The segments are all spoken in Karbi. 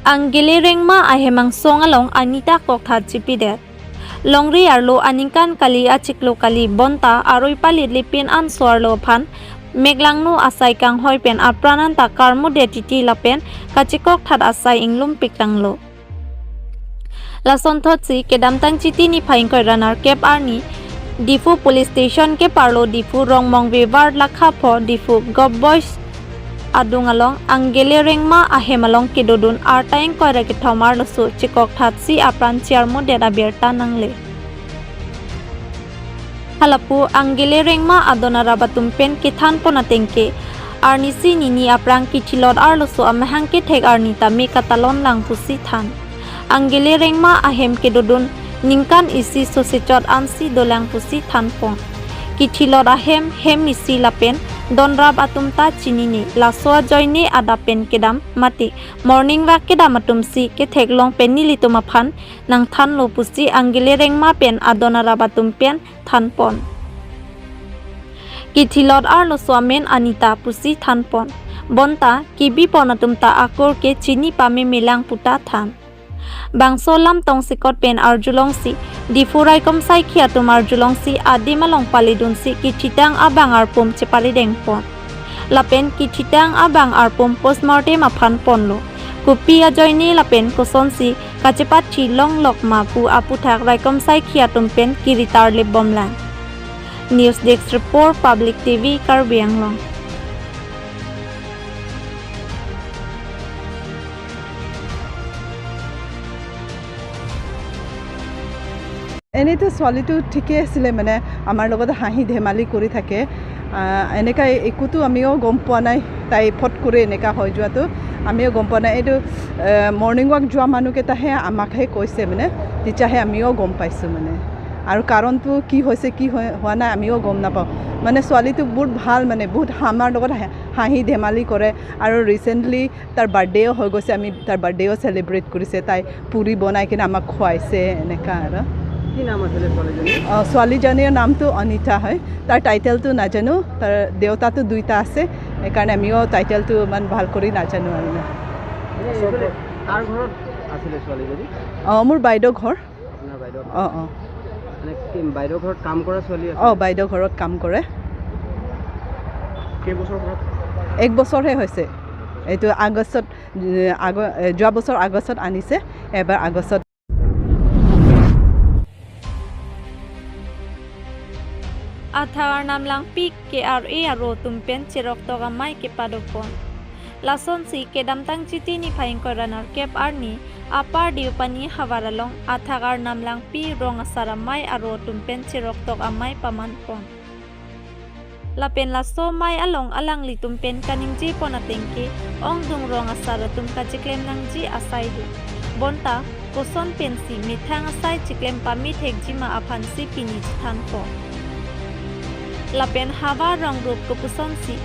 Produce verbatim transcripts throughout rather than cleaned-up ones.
Anggele Rengma ahem angsong along Anita kokthat chipidet. Longri arlo aningkan kali achiklo kali bonta arui palit lipin anso arlo aphan meklangno asai kanghoi pen apran anta karmudet titi lapen kachikokthat asai inglum piklanglo. Lasonthotsi kedamtang Chiti niphai ingkoi ra nerkep arni Diphu Police Station keparlo Diphu Rongmongve Ward lakha pho Diphu Govt. Boys adung along Anggele Rengma ahem along kedodun arta ingkoi ra kethom arloso chikokthatsi apran chiarmudet abirta nangle. Halapu Anggele Rengma adon arap atum pen kethanpon atengke arnisi nini aphrang kithilot arloso amahang kethek arni tame katalon lang pusi than. Anggele Rengma ahem kedodun ningkan isi sosechot ansi dolang pusi thanpon. Kithilot ahem hem isi lapen donrap atum ta chinine, laso ajoine adap pen kedam mate morning walk kedam atumsi ketheklong pen nelitum aphan nangthanlo pusi Anggele Rengma pen adon arap atum pen thanpon. Kithilot arloso amen Anita pusi thanpon. Bonta kebipon atum ta akur ke chini pamemelang puta than. Bangso lam tongsekot pen arjulongsi Diphu raikom saikhi atum arjulongsi adim along paledunsi kithitang abang arpum chepaledengpon. Lapen kithitang abang arpum postmortem aphan ponlo. Kopi ajoine lapen kosonsi kachepathi longlok ma pu aputhak raikom saikhi atum pen kiritar lebomlang. News Desk Report, Public T V, Karbi Anglong. এনেইতো ছোৱালীটো ঠিকে আছিলে, মানে আমাৰ লগত হাঁহি ধেমালি কৰি থাকে। আহ, এনেকা একোতো আমিও গম পোৱা নাই, তাই ফট কৰি এনেকা হৈ যোৱাটো আমিও গম পোৱা নাই। এইটো মৰ্ণিং ৱাক যোৱা মানুহকেইটাহে আমাকহে কৈছে, মানে তেতিয়াহে আমিও গম পাইছোঁ মানে। আৰু কাৰণটো কি হৈছে, কি হৈ- হোৱা নাই, আমিও গম নাপাওঁ। মানে ছোৱালীটো বহুত ভাল, মানে বহুত আমাৰ লগত হা- হাঁহি ধেমালি কৰে। আৰু ৰিচেণ্টলি তাৰ বাৰ্থডেও হৈ গৈছে, আমি তাৰ বাৰ্থডেও চেলিব্ৰেট কৰিছে, তাই পুৰি বনাই কিনে আমাক খুৱাইছে, এনেকা আৰু। কি নাম আছিলে ছোৱালীজনীৰ? অ, ছোৱালীজনীৰ নামটো অনিতা হয়। তাৰ টাইটেলটো নাজানো, তাৰ দেউতাটো দুইটা আছে, সেইকাৰণে আমিও টাইটেলটো ইমান ভাল কৰি নাজানো আৰু। এনে এইফালে কাৰ ঘৰত আছিলে ছোৱালীজনী? অ, মোৰ বাইদেউ ঘৰ। আপোনাৰ বাইদেউ? অ, অ। মানে কি বাইদেউ ঘৰত কাম কৰা ছোৱালী আছে? অ, বাইদেউ ঘৰত কাম কৰে। কেইবছৰ ঘৰত? এক বছৰহে হৈছে। এইটো আগষ্টত, এ, আগ-, এ, যোৱা বছৰ আগষ্টত আনিছে, এবাৰ আগষ্টত। Athak arnam langpi K R A aro atum pen cheroktok amei kepadopon. Lasonsi kedamtang Chiti niphai ingkoi ra nerkep arni Upper Deopani havar along athak arnam langpi rong asar amei aro atum pen cheroktok amei pamanpon. Lapen laso amei along alanglitum pen kaningjepon atengke ongdung rong asar atum kachiklem nangji asai do. Bonta koson pensi methang asai chiklem pame thekjima aphansi pini chethanpon. Lapen havar rongrup kopusonsi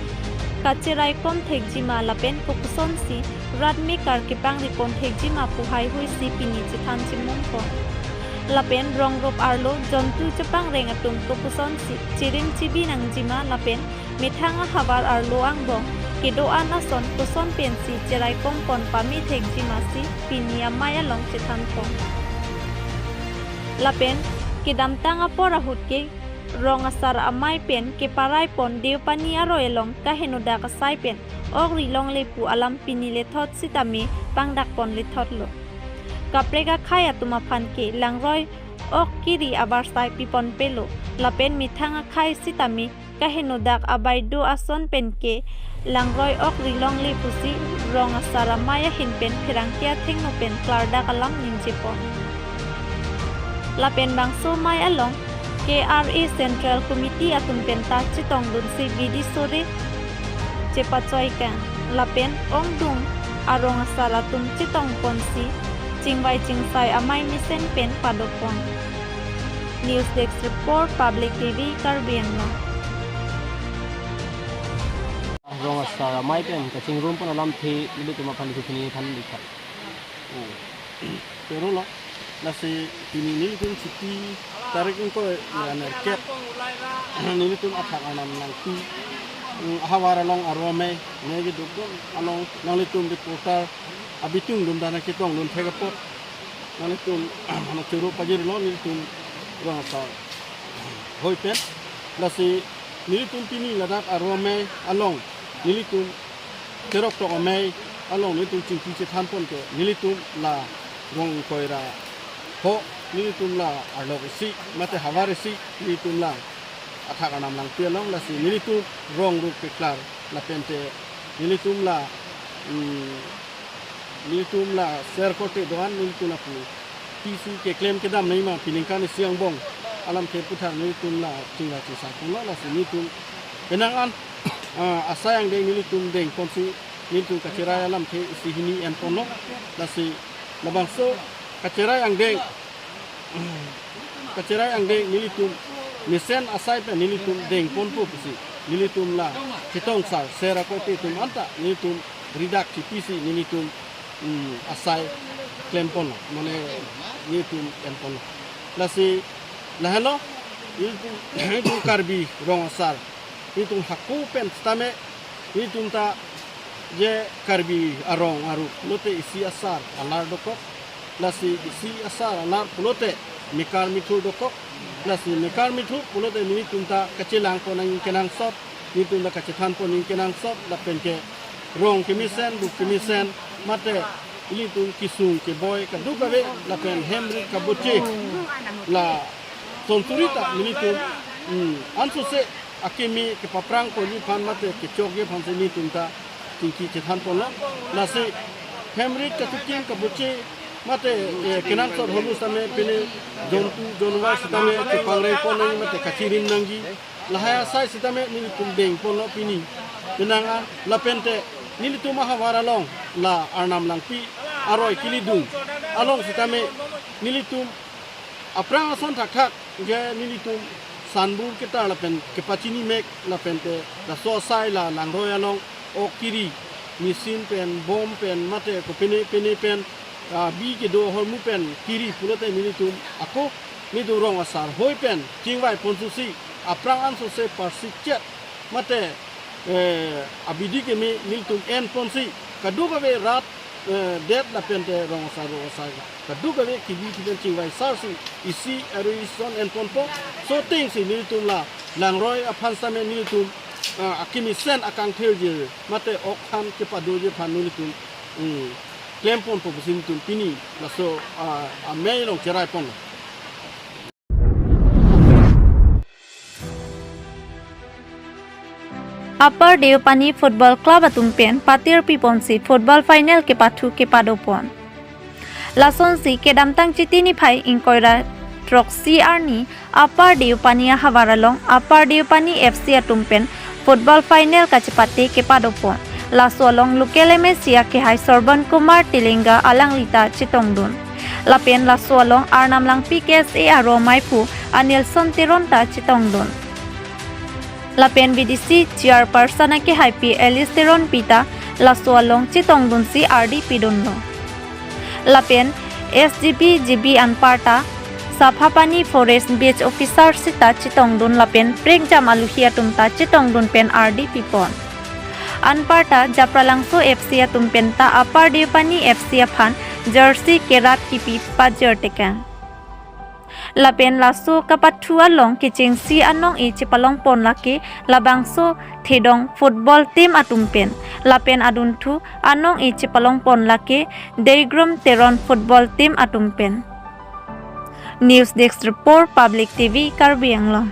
kacheraikom thekjima lapen kopusonsi rat mekar kepangripon thekjima pu haihuisi pini chethan chimumpon. Lapen rongrup arlo jontu chepangreng atum kopusonsi chirim chibi nangjima lapen methang ahavar arlo angbong kedo-an ason koson pensi cheraikom pon pame thekjimasi pini amei along chethanpon. Lapen kedamtang apor ahut ke rong asar amei pen keparaipon Deopani aroi along kahenodak asai pen ok ri longle pu alam pini lethot sitame pangdakpon lethotlo. Kaprek akhei atum aphan ke langroi ok kiri avarsai piponpelo, lapen methang akhei sitame kahenodak abaido ason penke langroi ok ri longle pusi rong asar amei ahin pen pherangke athengno pen klardak alam ningjepon. Lapen bangso amei along K R A Central Committee atum penta chetongdunsi bidi sore chepachoikang, lapen ongdung arong asar atum chetongponsi chingvai chingsai amei mesen pen padopon. News Desk Report, Public T V, Karbi Anglong. Rong asar amei pen kachingrumpon alamthe nelitum aphan isi pini than dikha. Oh. Pero lo, lasi pini nelitum Chiti tarik ingkoi ra nerkep nelitum athak arnam langpi, mm, havar along aro amei, amei kedopon along nanglitum reporter abitung dun dana ketong dun thek apot nelitum mane choro pajirlo nelitum rong asar hoi pen. Lasi nelitum pini ladak Aro Amei along nelitum Cheroktok Amei along nelitum chingki chethan pon ke nelitum la rong koira ho nelitum la arlok isi mate havar isi nelitum la athak Arnam Langpi along. Lasi nelitum rong rup keklar lapente nelitum la, mm, nelitum la ser korte do-an nelitum lapu P C keklem kedam nai ma piningkan isi angbong alam ke puthak nelitum la chingla chingsa ponlo. Lasi nelitum penang an, ah, asai angdeng nelitum deng ponsi nelitum kacherai alam ke isi hini en ponlo. Lasi labangso kacherai angdeng kacherai angdeng nelitum mesen asai pen nelitum deng ponpo pusi nelitum la chetong sar ser akorte atum anta nelitum ridak chipisi nelitum, mm, asai klem ponlo mane nelitum en ponlo. Lasi lahelo nelitum, nelitum Karbi rong asar nelitum hako pen sitame nelitum ta je Karbi arong aru pulote isi asar alar dokok. Lasi isi asar alar pulote mekar mithur dokok. Lasi mekar mithur pulote nelitum ta kachelang pon nangji kenangsot, nelitum ta kachethan pon nangji kenangsot lapen ke rong kemesen, buk kemesen mate nelitum kesung keboi kadokave lapen hem rit kaboche la tonsuri ta nelitum, mm, ansose akimi kepaphrang ponji aphan mate kechokji aphansi nelitum ta chingki chethan ponlo. Lasi hem rit kachikim kaboche mate, eh, kenangsot holu sitame pine jontu jonwar sitame chepangreng pon nangji mate kachirim nangji lahai asai sitame nelitum deng ponlo pini. Penang an lapente nelitum ahavar along la Arnam Langpi aroi kelidung along sitame nelitum aphrang ason thakthak je nelitum sanbur ketar lapen kepachini mek lapente laso asai la langroi along ok kiri, machine pen, bom pen mate kopine pine pen, ah, bi kedo ahormu pen kiri pulote nelitum ako nelitum rong asar hoi pen chingvai ponsusi aphrang ansose parsikchet mate, eh, abidi keme nelitum en ponsi kadokave rat, eh, det lapente rong asar rong asar kadokave kebi kipen chingvai sarsi isi aru ison en ponpo. So thengsi nelitum la langroi aphan sitame nelitum, ah, akimi sen akangthirji mate ok han kepadoji aphan nelitum, mm, klem ponpo pusi nelitum pini laso, ah, amei along cherai ponlo. Upper Deopani Football Club atum pen patir piponsi football final kepathu kepadopon. Lasonsi kedamtang Chiti niphai ingkoi ra throksi arni Upper Deopani ahavar along Upper Deopani F C atum pen football final kachepate kepadopon. Laso along local M A C akehai Sorban Kumar Tilinga alanglita chetongdun. Lapen laso along Arnam Langpi K S A Aro Amei aphu Anilson Teron ta chetongdun. Lapen V D C chairperson akehai Pi Alice Teronpi ta laso along chetongdunsi ardi pidunlo. Lapen S G B G B anparta Saphapani Forest Beach Officer sita chetongdun lapen prekjam aluhi atum ta chetongdun pen ardi pipon. Anparta Japralangso F C atum penta Upper Deopani F C aphan jersey kerat kipi pajir tekang. Lapen laso kapathu along kechengsi anong-e chepalongpon lake labangso thedong football team atum pen. Lapen adunthu anong-e chepalongpon lake Deigrum Teron football team atum pen. News Desk Report, Public T V, Karbi Anglong.